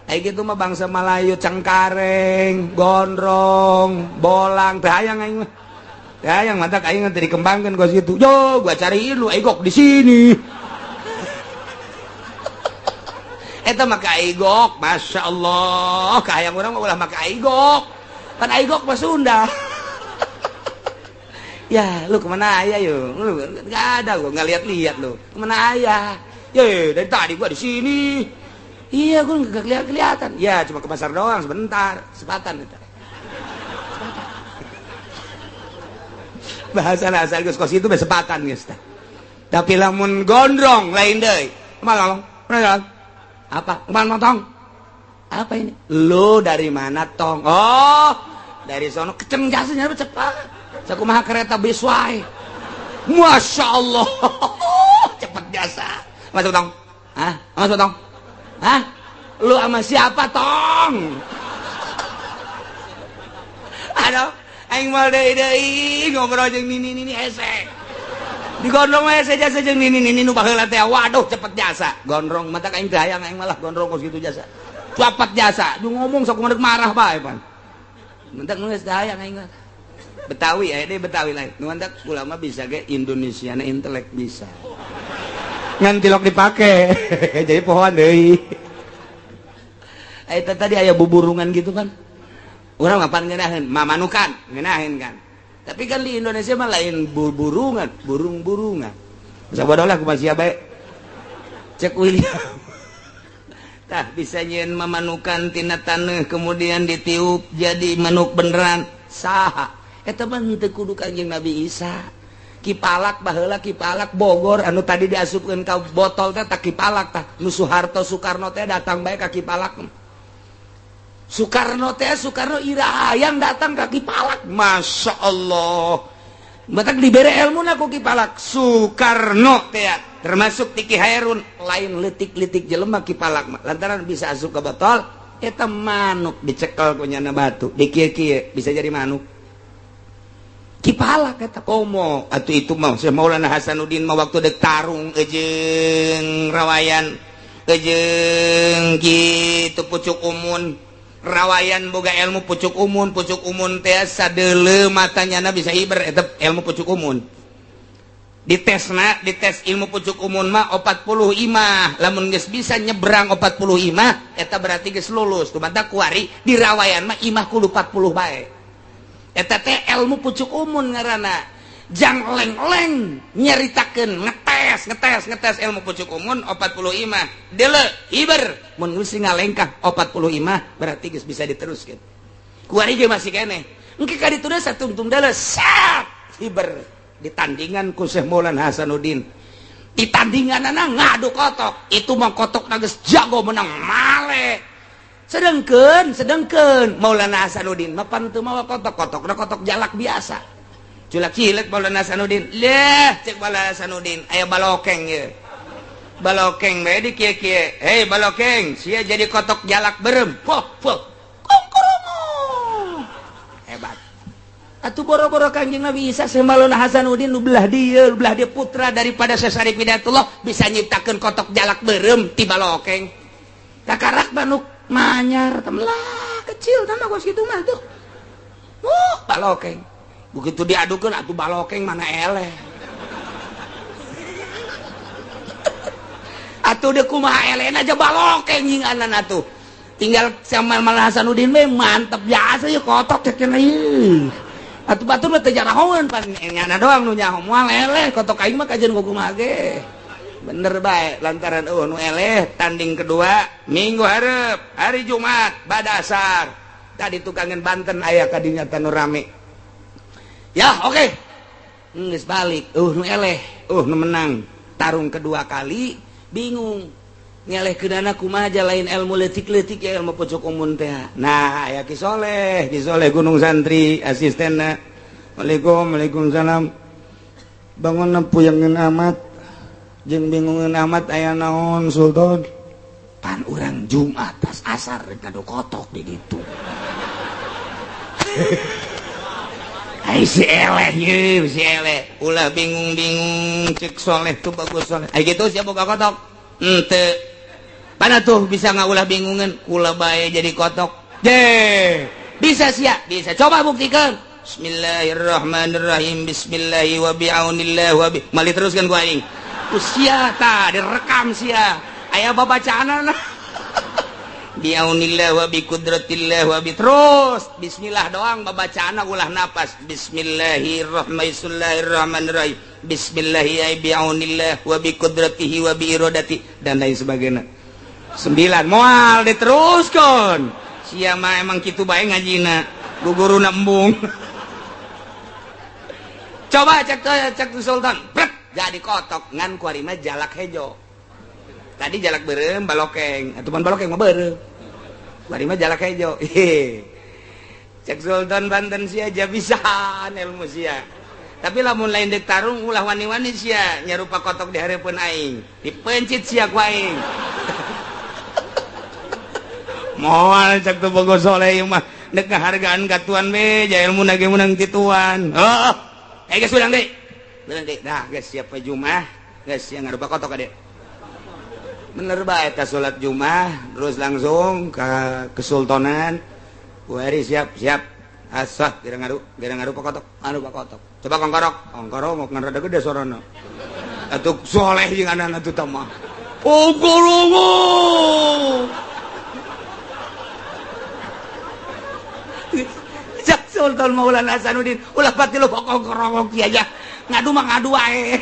Aing kitu mah bangsa Melayu cengkareng, gondrong, bolang, teu hayang aing mah. Teu hayang mata aing teh dikembangkeun kos kitu. Yo, gua cariin lu aing gok di sini. Eta mah ka aigok, masyaallah, kahayang urang mah ulah maka aigok. Pan aigok mah Sunda. Ya, lu kemana ayah yo? Lu nggak ada gua nggak lihat-lihat lu. Kemana ayah? Ye, dari tadi gua di sini. Iya, gua nggak kelihatan. Ya, cuma ke pasar doang sebentar, sepatan itu. Sepatan. Bahasa asal geus kos itu sepatan geus tah. Tapi lamun gondrong lain deui. Kumaha ngomong? Apa? Kumaha tong? Apa ini? Lu dari mana tong? Oh, dari sono keceng jasanya cepat. Sakumaha kereta bis wae. Masya Allah, cepet jasa. Masuk tong? Hah? Masuk tong? Hah? Lu sama siapa tong? Aduh, aing moal deui-deui ngobrol jeung nini-nini hese. Digondrong wae hese jasa jeung nini-nini nu baheula teh. Waduh, cepet jasa. Gondrong mata aing teu hayang aing malah gondrong kos kitu jasa. Cepat jasa, lu ngomong sok kumaha marah bae pan. Mentak geus teu hayang aing mah. Betawi aya deui Betawi lain. Nu mantak ulama bisa ge Indonesiana intelek bisa. Ngan tilok dipake. Jadi pohoan deui. Eta tadi aya buburungan gitu kan. Urang mah pan ngeunaheun, mamanukan, ngeunaheun kan. Tapi kan di Indonesia mah lain burungan, burung-burungan. Sabodoh lah kumaha sia bae. Cek William. Tah bisa nyeun mamanukan tina taneuh kemudian ditiup jadi manuk beneran. Saha? Eta mah henteu kudu Kangjeng Nabi Isa. Kipalak baheula kipalak Bogor anu tadi diasupkeun ka botol teh tah kipalak tah. Nu Soeharto Soekarno teh datang bae ka kipalak. Soekarno teh Soekarno ira hayang datang ka kipalak. Masya Allah. Matak dibere ilmuna ku kipalak Soekarno teh termasuk Tiki Hairun lain letik-letik jelema kipalak mah lantaran bisa asup ke botol eta manuk dicekel ku nyana batu dikieu-kieu bisa jadi manuk. Kipalak eta komo atuh itu mah Syekh Maulana Hasanuddin mah waktu dek tarung jeung rawayan Jeung kitu pucuk umun rawayan boga ilmu pucuk umun teh sadeuleu matanyana bisa hiber eta ilmu pucuk umun. Ditesna dites ilmu pucuk umun mah 40 imah, lamun geus bisa nyebrang 40 imah eta berarti geus lulus. Kumaha kuari di rawayan mah imah kudu 40 bae. Eta teh ilmu pucuk umun ngaranna. Jang leng-leng nyaritakeun ngetes ilmu pucuk umun 40 imah. Deuleu hiber mun geus ngalengkah 40 imah berarti geus bisa diteruskeun. Kuari ge masih keneh. Engke ka ditu deui satungtung deuleu sat hiber ditandingan ku Syekh Maulana Hasanuddin. Ditandinganana ngadu kotok, itu mah kotok geus jago menang male. Sedengkeun Maulana Hasanuddin mah pan teu mawa kotok, kotokna kotok jalak biasa. Culak cilek Maulana Hasanuddin. Leh, cek Maulana Hasanuddin, aya balokeng ye. Balokeng bae di kieu-kieu. Hei balokeng, sia jadi kotok jalak berem. Poh, poh. Kongkorongong. Hebat. Atuh boro-boro Kangjeng Nabi Isa Syekh Maulana Hasanuddin nu belah dieu putra daripada Syekh Syarif Hidayatullah bisa nyiptakeun kotok jalak berem ti balokeng. Kakarak manuk manyar temelah kecil tah mah geus kitu mah tuh. Balokeng. Begitu diadukeun atuh balokeng mana eleh. Atuh deui kumaha elehna aja balokeng nyinganan atuh. Tinggal sama Maulana Hasanuddin we mantep biasa ye kotok cek cenah ieu. Atuh batur mah teu jarahoeun pan nyana doang nu nyaho moal eleh kotok aing mah kajeun kumaha ge. Bener bae lantaran eueuh nu eleh tanding kedua minggu hareup hari Jumat bada asar. Tadi tukangan Banten aya ka dinya tanu rame. Ya oke, geus balik, nu eleh, nu menang. Tarung kedua kali bingung ngeleh keunana kumaha aja lain ilmu leutik-leutik ya ilmu pucuk umun teh. Nah, aya Ki Soleh Gunung Santri asistenna. Waalaikum, waalaikumsalam. Bangunna puyangeun amat jeung bingungeun amat aya naon Sultan? Pan urang Jumat tas asar rek ngadu kotok di ditu. Ai si eleh ye, si eleh. Ulah bingung-bingung cek Soleh tuh bagus Soleh. Ai gitu sia boga kotok. Henteu. Pana tuh bisa ngaulah bingungan, kula bae jadi kotok. Je. Bisa sia, bisa. Coba buktikan. Bismillahirrahmanirrahim. Bismillahi wa bi'aunillah wa bi. Mali teruskan ku aing. Usia ta direkam sia. Aya babacaanana. Bi'aunillah wa bi qudratillah wa bi terus bismillah doang babacaanna ulah napas. Bismillahirrahmanirrahim. Bismillahi bi'aunillah wa bi qudratihi wa bi iradati dan lain sebagainya. 9 moal diteruskeun. Sia mah emang kitu bae ngajina. Guguruna embung. Coba cek Sultan. Brek, jadi kotok ngan kuari mah jalak hejo. Tadi jalak berem balokeng, atuh pan balokeng mah berem. Kuari mah jalak hejo. Cek Sultan Banten sia aja bisaan ilmu sia. Tapi lamun lain dek tarung ulah wani-wani sia nyarupa kotok di hareupeun aing. Dipencit sia ku aing. Moal cek tuh bogo soleh ieu mah dek ngahargaan ka tuan we, ja ilmu ge meunang ti tuan. Oh. Geus ulang deui. Ulang deui. Dah geus siap we Jumat, geus sia ngarupa kotok ka dieu. Bener bae eta salat Jumat terus langsung ke Kesultanan. Kuari siap siap. Asah kira ngadu kotok, anu kotok. Coba kongkorok, kongkorok ngan rada gede sorana. Atuh soleh jeung anak atuh tah mah. Kongkorok. Cak Sultan Maulana Hasanuddin, ulah pati lu kongkorok kieu aja. Ngadu mah ngadu wae.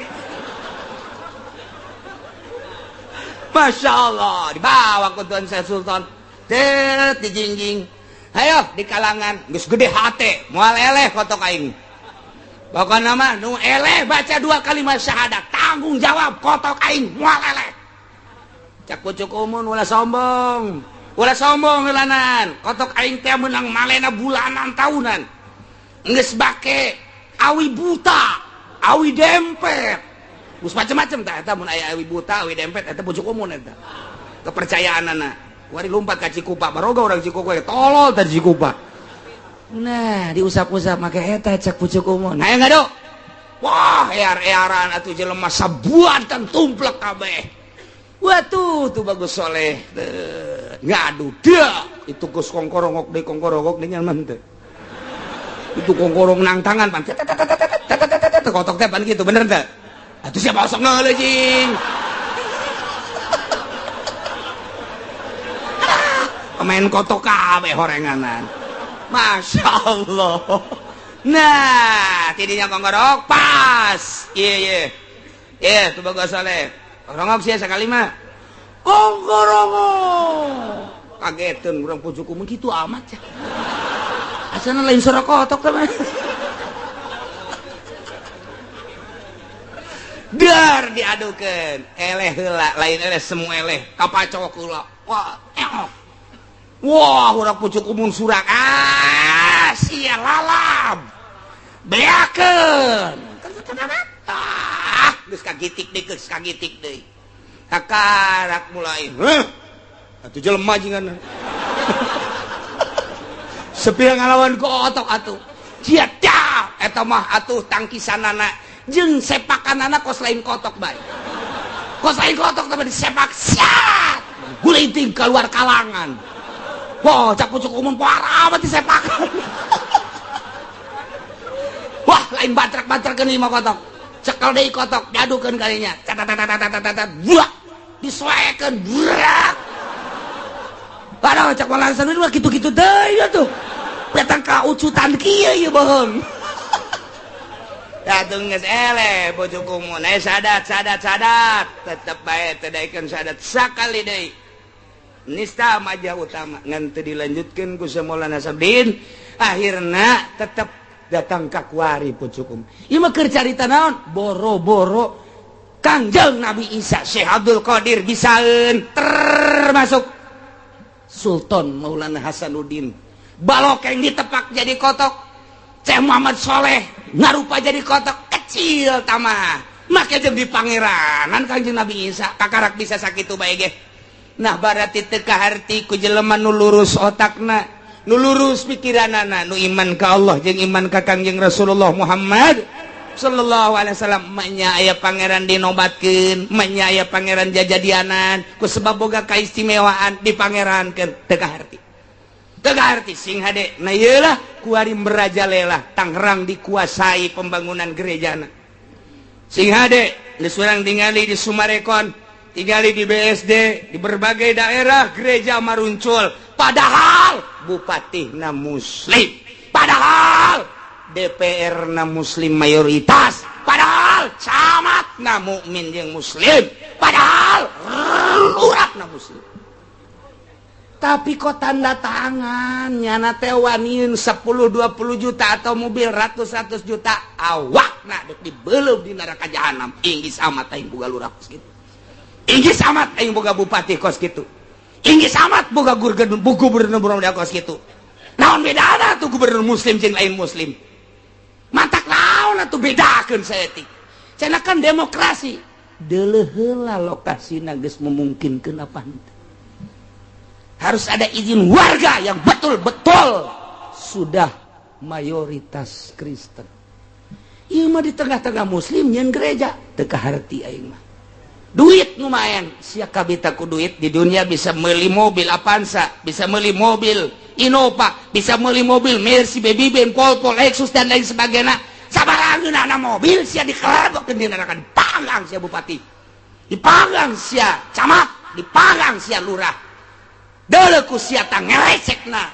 Masya Allah, dibawa ke Tuan Syekh Sultan. Tet dijingjing. Ayo di kalangan geus gede hate, moal eleh kotok aing. Pokona mah nu eleh baca 2 kalimat syahadat, tanggung jawab kotok aing moal eleh. Cak pucuk umun ulah sombong. Ulah sombong heulanan. Kotok aing teh meunang malena bulanan tahunan. Geus bake awi buta, awi dempet. Geus macem-macem tah eta mun aya awi buta, awi dempet eta pucuk umun eta. Kepercayaanana. Wari lompat ka Cikupa, baroga orang Cikupa tolol tadi Cikupa. Nah, diusap-usap make eta cek pucuk umun. Nah, ngado. Wah, ear-earan atuh jelema sabuatan tumplek kabeh. Watuh tuh bagus soleh ngadu dia itu geus kongkorongok deui kongkorongok deui nyaman teh. Itu kongkorong nang tangan pan kotok teh pan gitu bener teh. Atuh siapa osok ngeuleuh jing. Pemain kotok kabeh horenganan. Masya Allah. Nah, tidinya kongkorong pas. Iya iya. Iya tuh bagus soleh. Kongkorongok sih sekali mah. Kongkorongok. Kagetan urang pucuku mah kitu amat ya. Asana lain suara kotok teh. Dar diadukeun. Eleh heula, lain eleh semua eleh. Kapacok heula. Wah, eok. Wah, urang pucuk umun surak. Ah, sia lalab. Beakeun. Ah, geus kagitik deui, geus kagitik deui. Kakarak mulai. Heuh. Atuh jelema jingan. Sepira ngalawan kotok atuh. Sia dah, eta mah atuh tangkisanana jeung sepakanana kos lain kotok bae. Kos lain kotok tapi disepak siat. Gulinting keluar kalangan. Wah, cak pucuk umum parah amat disepakan. Wah, lain batrak-batrakeun ieu mah kotok. Cekel deui kotok, diadukeun kalinya. Tat buah. Disoekeun, burak. Padahal cak malansan mah kitu-kitu deui atuh. Datang ka ucutan kieu ieu bohong. Atuh geus eleh pucuk umum. Sadat sadat sadat, tetep bae teu daekeun sadat sakali deui. Nista majah utama ngan teu dilanjutkeun ku Maulana Sabdin akhirna tetep datang ka kuari pucukum. Ieu mah keur carita naon? Boro-boro Kangjeng Nabi Isa Syekh Abdul Qadir bisaeun termasuk Sultan Maulana Hasanuddin. Balokeng ditepak jadi kotok. Syekh Muhammad Soleh ngarupa jadi kotok kecil tamah. Make jeung di pangeranan Kangjeng Nabi Isa kakarak bisa sakitu bae ge. Nah berarti teu kaharti ku jelema nu lurus otakna, nu lurus pikiranana, nu iman ka Allah jeung iman ka Kangjeng Rasulullah Muhammad sallallahu alaihi wasallam. Manya aya pangeran dinobatkeun, manya aya pangeran jajadianan ku sebab boga kaistimewaan dipangerankeun teu kaharti. Teu kaharti sing hade. Nah ieu lah kuari merajalela Tangerang dikuasai pembangunan gerejana. Sing hade geus urang tingali di Sumarekon, tinggali di BSD, di berbagai daerah gereja maruncul. Padahal bupati na muslim, padahal DPR na muslim mayoritas, padahal camat na mukmin yang muslim, padahal lurah na muslim. Tapi kok tanda tangan nyana teh waniun 10-20 juta atau mobil ratus-ratus juta awakna dek dibeleup di neraka jahanam. Inggis amat aing boga lurah kos kitu. Inggis amat aing boga bupati kos kitu. Inggis amat boga gubernur kos kitu. Naon bedana tuh gubernur muslim jeung lain muslim? Matak naon atuh bedakeun saeutik. Cenah kan demokrasi. Deuleuh heula lokasina geus memungkinkeun apa henteu. Harus ada izin warga yang betul-betul sudah mayoritas Kristen. Ieu mah di tengah-tengah muslim nyeun gereja teu kaharti aing mah. Duit lumayan, sia kabita ku duit di dunia bisa meuli mobil Avanza, bisa meuli mobil Innova, bisa meuli mobil Mercy, Baby Benz, Volvo, Lexus dan lain sebagainya. Sabarangeunana mobil sia dikelebokkeun di neraka, dipanggang sia bupati, dipanggang sia camat, dipanggang sia lurah. Deuleu ku sia tah ngerecekna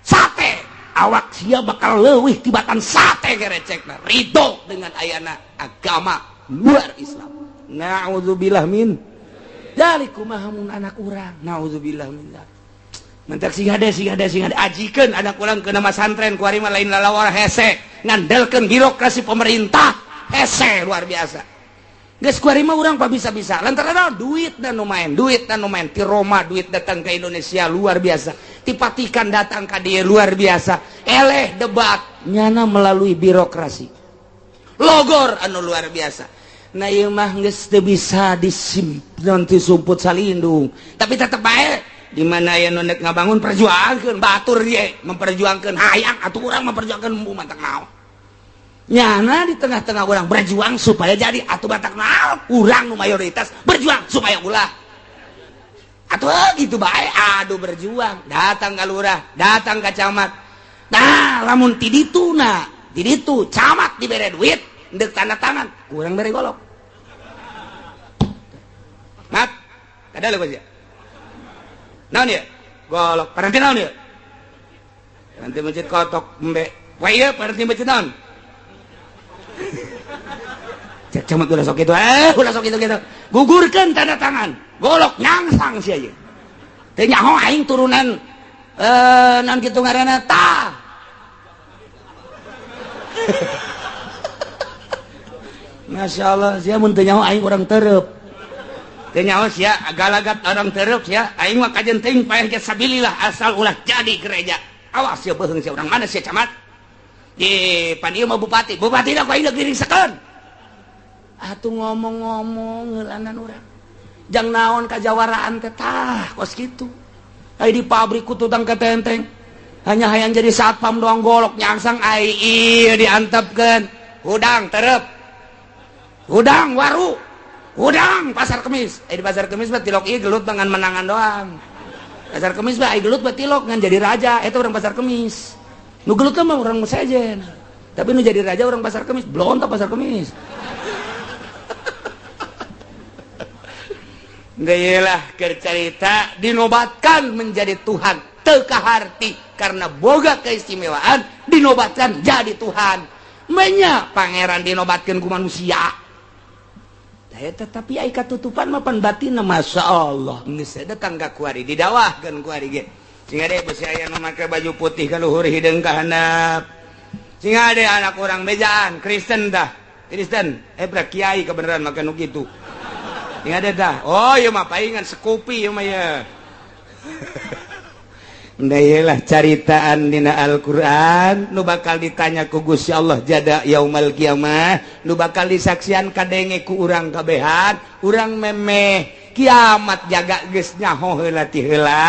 sate, awak sia bakal leuwih tibatan sate ngerecekna. Ridho dengan ayana agama luar Islam. Na'udzubillah min dzalikum mun anak urang. Na'udzubillah min dzalik. Mentak sing hade sing hade sing hade ajikeun anak urang ke nama santren ku ari mah lain lalawar hese, ngandelkeun birokrasi pemerintah hese luar biasa. Geus ku ari mah urang bisa-bisa lantaran duit dan nu main, duit dan nu main ti Roma duit datang ke Indonesia luar biasa, ti Vatikan datang ka dieu luar biasa. Eleh debat nyana melalui birokrasi. Logor anu luar biasa. Nah ieu mah geus teu bisa disimpen ti sumput salindung, tapi tetep bae di mana aya nu nek ngabangun perjuangkeun batur ye memperjuangkeun hayang atuh urang memperjuangkeun embung mantak naon. Nyana di tengah-tengah orang berjuang supaya jadi atuh batak naon urang nu mayoritas berjuang supaya ulah. Atuh gitu bae aduh berjuang datang ka lurah, datang ka camat. Nah, lamun ti ditu na, ti ditu camat dibere duit, ndek tanda tangan, kurang bere golok. Mat, kada leuh sia. Naon ieu? Golok. Paranti naon ieu? Paranti masjid kotok embe. Wah ieu paranti masjid naon? Cek camat ulah sok itu, ulah sok itu gitu. Gugurkeun tanda tangan. Golok nyangsang sia ieu. Teu nyaho aing turunan naon kitu ngaranna tah. Masya Allah sia mun teu nyaho aing urang tereup. Teu nyaho sia galagat orang tereup sia aing mah kajen teuing paeh ge sabilillah asal ulah jadi gereja. Awas sia beuheung sia urang mana sia camat. Ye, pan ieu mah bupati. Bupati da ku aing diringsekeun. Atuh ngomong-ngomong heulanan urang. Jang naon kajawaraan teh tah kos kitu. Ai di pabrik ku tutang ketenteng. Hanya hayang jadi satpam doang golok nyangsang ai ieu diantepkeun. Hudang terep. Hudang waru. Hudang pasar kemis. Ai di pasar kemis mah tilok ieu gelut dengan menangan doang. Pasar kemis mah ai gelut mah tilok ngan jadi raja eta urang pasar kemis. Nu gelut mah urang sejen. Tapi nu jadi raja urang pasar kemis, blontok pasar kemis. Geulah keur carita dinobatkan menjadi Tuhan teu kaharti karena boga keistimewaan dinobatkan jadi Tuhan. Menya pangeran dinobatkan ku manusia. Tetapi ai katutupan mah pan batinna Masya Allah. Geus datang ka kuari didawahkeun kuari ge. Sing ade besi aya nu make baju putih ka luhur hideung ka handap. Sing ade anak urang bejaan Kristen dah. Kristen eh kiai kebenaran make nu kitu. Sing ade dah. Oh ieu mah paingan sekupi ieu mah ye. Ndayelah caritaan dina Al-Qur'an nu bakal ditanya ku Gusti Allah jada yaumal kiamah, nu bakal disaksian kadenge ku urang kabehan, urang memeh kiamat jaga geus nyaho heula ti heula.